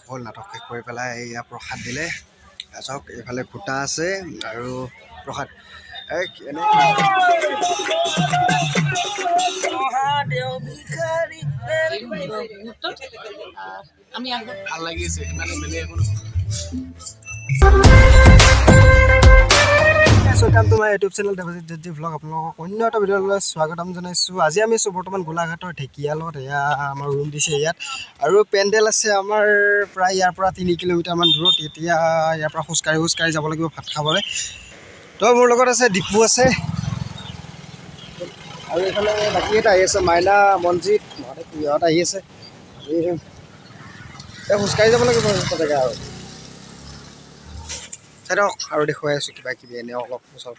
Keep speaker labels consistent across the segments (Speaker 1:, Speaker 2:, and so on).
Speaker 1: হ'ল। নাটক শেষ কৰি পেলাই এয়া প্ৰসাদ দিলে। চাওক, এইফালে খুটা আছে আৰু প্ৰসাদ এই এনে।
Speaker 2: মুহূৰ্তত আমি আগত
Speaker 3: ভাল লাগিছে, ইমানে, বেলেগ একো নহয়।
Speaker 1: Welcome to my YouTube channel Debajit G vlog. আপোনালোকক অন্য এটা ভিডিঅ'লৈ স্বাগতম জনাইছোঁ। আজি আমি আছোঁ বৰ্তমান গোলাঘাটৰ ঢেকীয়ালত। এয়া আমাৰ ৰুম দিছে ইয়াত আৰু পেণ্ডেল আছে আমাৰ প্ৰায় ইয়াৰ পৰা 3 কিলোমিটাৰমান দূৰত। এতিয়া ইয়াৰ পৰা খোজকাঢ়ি খোজকাঢ়ি যাব লাগিব ভাত খাবলৈ। তো মোৰ লগত আছে দীপু আছে আৰু এইফালে বাকীকেইটা আহি আছে, মাইনা, মনজিত, মহাদেৱ, ইহঁত আহি আছে। আমি এই খোজকাঢ়ি যাব লাগিব তাতে আৰু চাই থাকক আৰু দেখুৱাই আছোঁ কিবা কিবি এনে অলপ ওচৰত।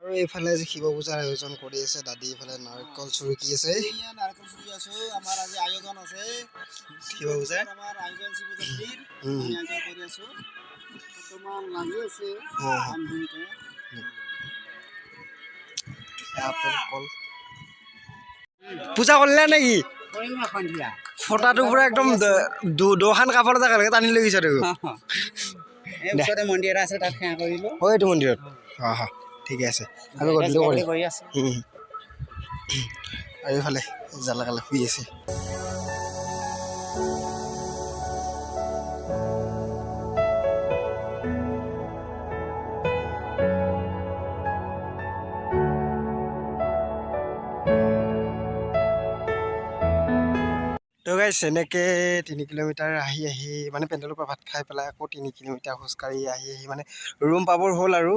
Speaker 1: আৰু এইফালে যে শিৱ পূজাৰ আয়োজন কৰি আছে দাদি, এইফালে নাৰিকল চুৰুকি আছে।
Speaker 4: নাৰিকল চুৰি আছো। আমাৰ আজি আয়োজন আছে।
Speaker 1: শিৱ পূজাৰ।
Speaker 4: আমাৰ আয়োজন শিৱৰাত্ৰিৰ। আমি আয়োজন কৰি আছো, বৰ্তমান লাগি আছে আৰম্ভণিতে।
Speaker 1: আপেল, কল। পূজা কৰিলে নেকি?
Speaker 4: কৰিম সন্ধিয়া।
Speaker 1: ফটাটো পুৰা একদম দোখান কাপোৰ একেলগে টানি লৈ গৈছে দেখোন।
Speaker 4: এই ওচৰতে মন্দিৰ এটা আছে, তাত সেৱা কৰিলোঁ।
Speaker 1: হয়, এইটো মন্দিৰত। অঁ অঁ, ঠিকে আছে, আমি গধূলি কৰিম।
Speaker 4: কৰি আছো।
Speaker 1: আৰু এইফালে জালাকালে শুই আছে। তো গাইছ, এনেকৈ 3 কিলোমিটাৰ আহি আহি, মানে পেণ্ডেলৰ পৰা ভাত খাই পেলাই আকৌ 3 কিলোমিটাৰ খোজকাঢ়ি আহি আহি মানে ৰুম পাবৰ হ'ল। আৰু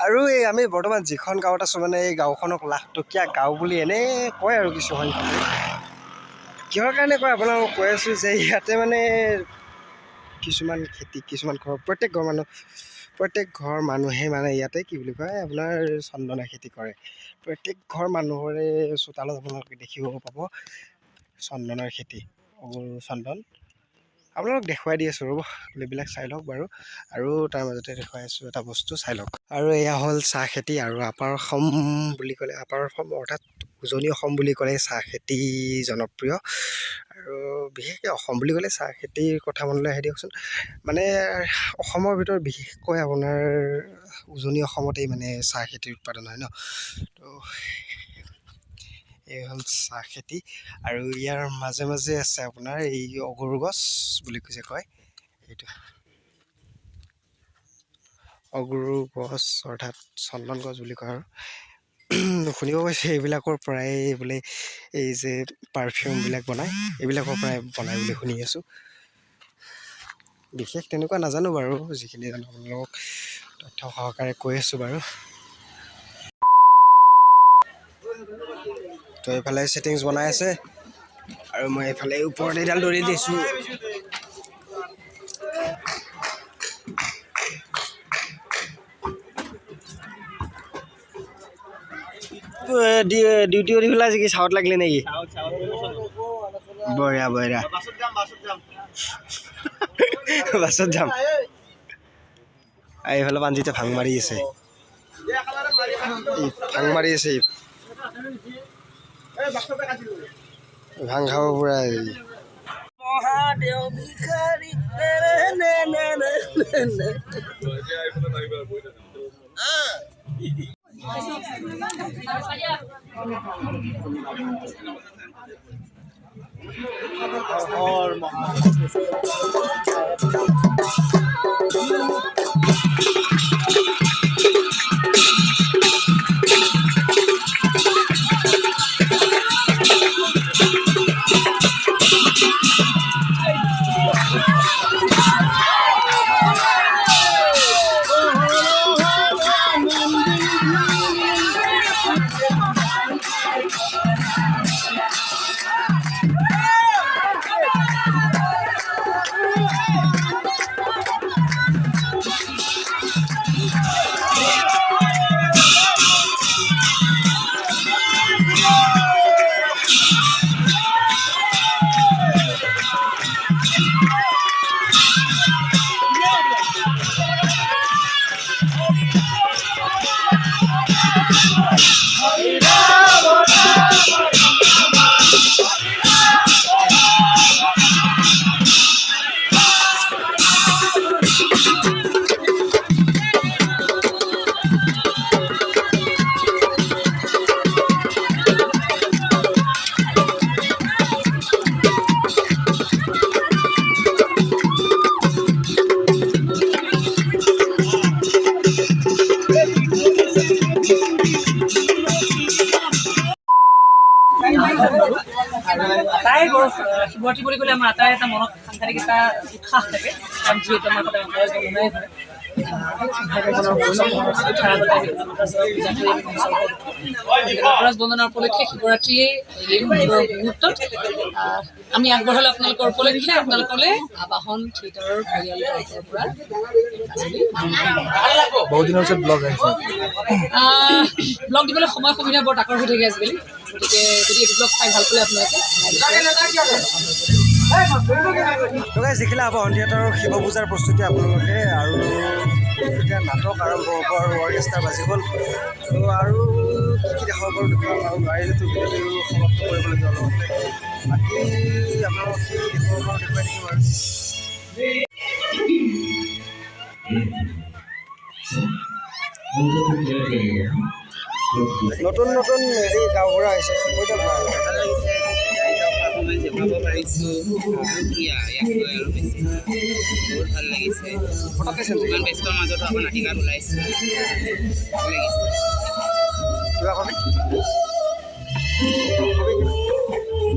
Speaker 1: আৰু এই আমি বৰ্তমান যিখন গাঁৱত আছোঁ, মানে এই গাঁওখনক লাখটকীয়া গাঁও বুলি এনেই কয় আৰু কিছু সংখ্যকে। কিহৰ কাৰণে কয় আপোনালোকক কৈ আছোঁ যে ইয়াতে মানে কিছুমান খেতি, কিছুমান ঘৰ, প্ৰত্যেক ঘৰ মানুহে মানে ইয়াতে কি বুলি কয় আপোনাৰ চন্দনা খেতি কৰে। প্ৰত্যেক ঘৰ মানুহৰে চোতালত আপোনালোকে দেখিব পাব চন্দনৰ খেতি, অগৰু, চন্দন। আপোনালোক দেখুৱাই দি আছোঁ, ৰ'ব, এইবিলাক চাই লওক বাৰু। আৰু তাৰ মাজতে দেখুৱাই আছোঁ এটা বস্তু, চাই লওক। আৰু এয়া হ'ল চাহ খেতি। আৰু আপাৰ অসম বুলি ক'লে, আপাৰ অসম অৰ্থাৎ উজনি অসম বুলি ক'লে চাহ খেতি জনপ্ৰিয়। আৰু বিশেষকৈ অসম বুলি ক'লে চাহ খেতিৰ কথা মনলৈ আহে দিয়কচোন। মানে অসমৰ ভিতৰত বিশেষকৈ আপোনাৰ উজনি অসমতেই মানে চাহ খেতিৰ উৎপাদন হয় ন। তো এই হ'ল চাহ খেতি আৰু ইয়াৰ মাজে মাজে আছে আপোনাৰ এই অগৰু গছ বুলি যে কয়, এইটো অগৰু গছ অৰ্থাৎ চন্দন গছ বুলি কয়। আৰু শুনিব পাইছোঁ এইবিলাকৰ পৰাই বোলে এই যে পাৰফিউমবিলাক বনায়, এইবিলাকৰ পৰাই বনায় বুলি শুনি আছোঁ। বিশেষ তেনেকুৱা নাজানো বাৰু, যিখিনি জানো আপোনালোকক তথ্য সহকাৰে কৈ আছোঁ বাৰু। তো এইফালে ছেটিংছ বনাই আছে আৰু মই এইফালে ওপৰত এইডাল দৌৰি দিছোঁ। ডিউটি দি পেলাই কি চাউত লাগিলে নেকি? বঢ়িয়া বঢ়িয়া। বাছত যাম। এইফালে পাঞ্জিতে ভাং মাৰি আছে, ই ভাং মাৰি আছে, ই ভাং খাব পুৰা ই।
Speaker 4: মহাদেৱ ভিখাৰী নে নে নে নে নে নে।
Speaker 2: শিৱৰাত্ৰি বুলি ক'লে আমাৰ আটাই এটা মনত সাংঘাতিক এটা উৎসাহ থাকে, কাৰণ যিহেতু আমাৰ সদায় নটৰাজ বন্দনাই হয়। নটৰাজ বন্দনাৰ উপলক্ষে শিৱৰাত্ৰিয়ে এই সুন্দৰ মুহূৰ্তত আমি আগবঢ়ালোঁ আপোনালোকৰ উপলক্ষে আপোনালোকলৈ আবাহন থিয়েটাৰৰ পৰিয়ালৰ তৰফৰ পৰা।
Speaker 3: বহুত দিনৰ পিছত ব্লগ আহিছে।
Speaker 2: ব্লগ দিবলৈ সময় সুবিধা বৰ তাকৰ হৈ থাকে আজিকালি। গতিকে যদি এইটো ব্লগ চাই ভাল পালে আপোনালোকে।
Speaker 1: তো গাইজ, দেখিলে আবাহন থিয়েটাৰৰ শিৱ পূজাৰ প্ৰস্তুতি আপোনালোকে। আৰু এতিয়া নাটক আৰম্ভ হ'ব আৰু অৰ্কেষ্ট্ৰা বাজি গ'ল। তো আৰু কি কি দেখাব পাৰোঁ দেখুৱাম আৰু নোৱাৰিলেতো ভিডিঅ'টো সমাপ্ত কৰিব লাগিব অলপতে। বাকী আপোনালোকক কি কি দেখুৱাব পাৰোঁ দেখুৱাই থাকিম আৰু। নতুন নতুন হেৰি গাঁওবুঢ়া আহিছে। কৈ দিয়ক না।
Speaker 5: ভাল লাগিছে, ৰাইজক পাৰফৰ্মেঞ্চ দেখুৱাব পাৰিছোঁ আৰু কি আৰু ইয়াতকৈ আৰু বেছি বহুত ভাল লাগিছে।
Speaker 1: পটককৈ চেঞ্জ হৈ
Speaker 5: ইমান
Speaker 1: গ'ল।
Speaker 5: ব্যস্তৰ মাজতো আকৌ নাটিকাত ওলাইছোঁ, ভাল লাগিছে।
Speaker 1: কিবা কবি কবি কিবা?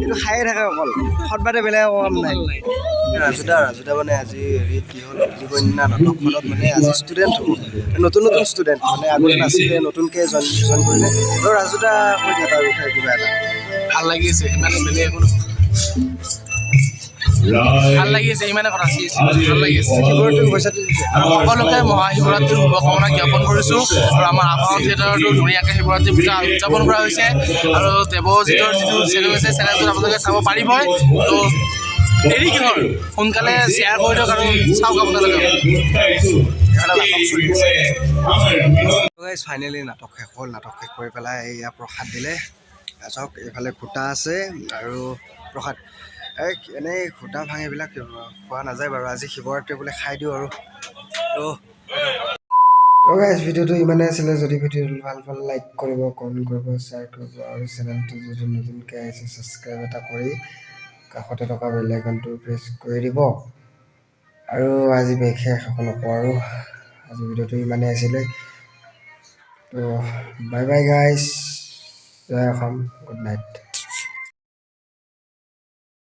Speaker 1: এইটো খায়ে থাকে অকল, সদবাদে বেলেগ একো কাম নাই। ৰাজুদা, ৰাজুদা, মানে আজি হেৰি কি হ'ল, অগ্নিকন্যা নাটকখনত মানে আজি ষ্টুডেণ্ট হ'ব, নতুন নতুন ষ্টুডেণ্ট, মানে আগতে নাছিলে, নতুনকৈ জইন জইন কৰিলে। তো ৰাজুদা, কৈ দিয়া তাৰ বিষয়ে কিবা এটা।
Speaker 3: ভাল লাগি আছে, সিমানে, বেলেগ একো নহয়। ভাল লাগি আছে, ইমানে কথা। ভাল লাগি আছে।
Speaker 1: শিৱৰাত্ৰিৰ পইচাটো দিছে।
Speaker 3: আৰু সকলোকে মহাশিৱৰাত্ৰিৰ শুভকামনা জ্ঞাপন কৰিছোঁ। আৰু আমাৰ আবাহন থিয়েটাৰতো ধুনীয়াকৈ শিৱৰাত্ৰি পূজা উদযাপন কৰা হৈছে। আৰু দেৱজিতৰ যিটো চেনেল আছে, চেনেলটোত আপোনালোকে চাব পাৰিবই। তো দেৰি কিহৰ? সোনকালে শ্বেয়াৰ কৰি দিয়ক আৰু চাওক আপোনালোকে।
Speaker 1: এইফালে নাটক চলি আছে। গাইজ, ফাইনেলি নাটক শেষ হ'ল। নাটক শেষ কৰি পেলাই এয়া প্ৰসাদ দিলে। চাওক, এইফালে খুটা আছে আৰু প্ৰসাদ। এই এনেই খুটা ভাং এইবিলাক খোৱা নাযায় বাৰু, আজি শিৱৰাত্ৰি বোলে খাই দিওঁ আৰু। তো গাইজ, ভিডিঅ'টো ইমানেই আছিলে। যদি ভিডিঅ'টো ভাল পালে লাইক কৰিব, কমেণ্ট কৰিব, শ্বেয়াৰ কৰিব আৰু চেনেলটো যদি নতুনকৈ আহিছে, ছাবস্ক্ৰাইব এটা কৰি কাষতে থকা বেল আইকনটো প্ৰেছ কৰি দিব। আৰু আজি বিশেষ একো নকওঁ আৰু, আজি ভিডিঅ'টো ইমানেই আছিলে। তো বাই বাই গাইজ, জয় অসম, গুড নাইট।